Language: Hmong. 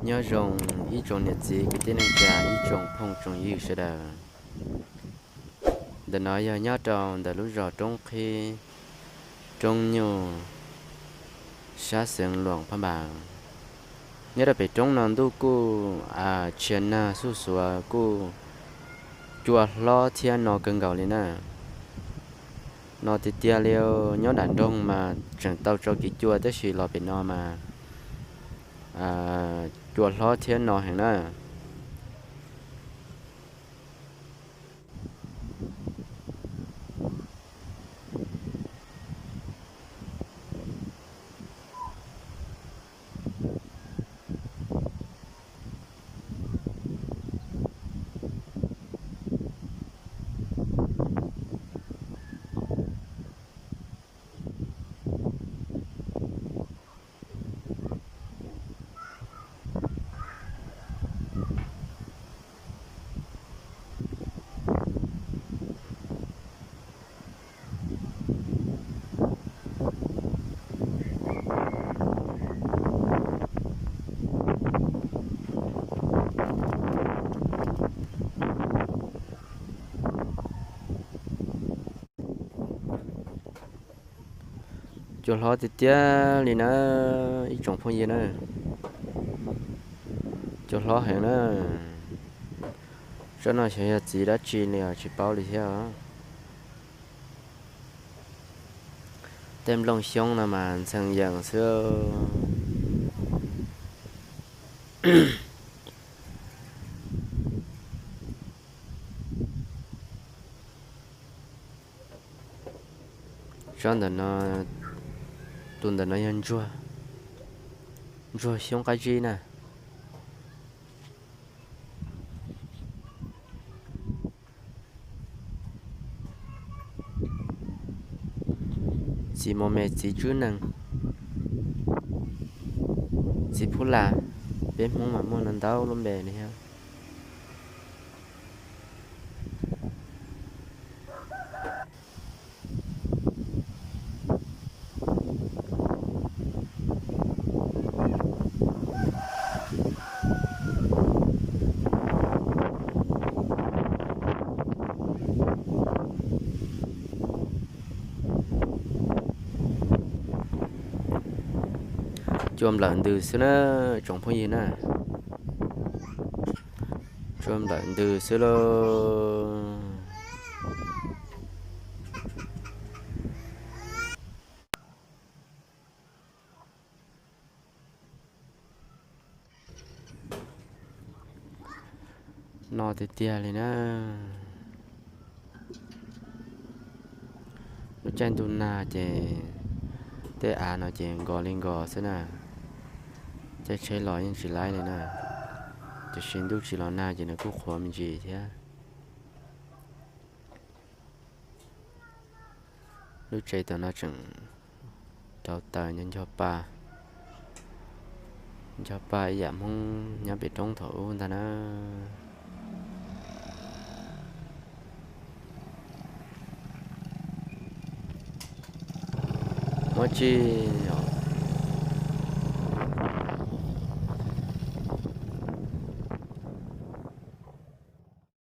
Nyob zoo ib tsoom niam txiv kwv tij neej tsa, ib tsoom phooj tsoom ywg sawv daws. Ntawm no yog nyob rau ntawm lub zos Roob Qhib, Roob Nyuj, sab xeev Luam Phab Npas. Nyob rau pem roob no ntuj kuj tshia nag xuj xuav kuj cua hlob thiab no kawg nkaus li na. No tiag tiag li, nyob nram nroog mas tseem tau tso kev cua tab sis los pem no mas cua hlob thiab no heev na. Cua hlob tiag tiag li na, ib tsoom phooj ywg na. Cua hlob heev na. Tsob no xyov yog txiv dab tsi li os tsis paub li thiab. Tej nplooj xyoob no mas ntxhee yees xwb. Tsob ntawm no, tus ntawm no yog ntsuag, ntsuag xyoob qab zib na. Txiv mos mes, txiv tswb nees, txiv phub las, peb Hmoob mas muaj ntau lub npe li thiab. Cua nplawm ntws xwb na, tsoom phooj ywg na. Cua nplawm ntws xwb lauj. No tiag tiag li na. Lub caij ntuj nag ces tej av no ces nkos li nkos xwb na. Caij tsheb los yeej tsis laib li na. Tiam sis ntuj tsis los nag ces nws kuj qhuav me ntsis thiab. Lub tsev tom no tseem rau taws nco nco pa, nco pa ib yam Hmoob nyob pem roob thaum ub ntag na. Muab tsis os,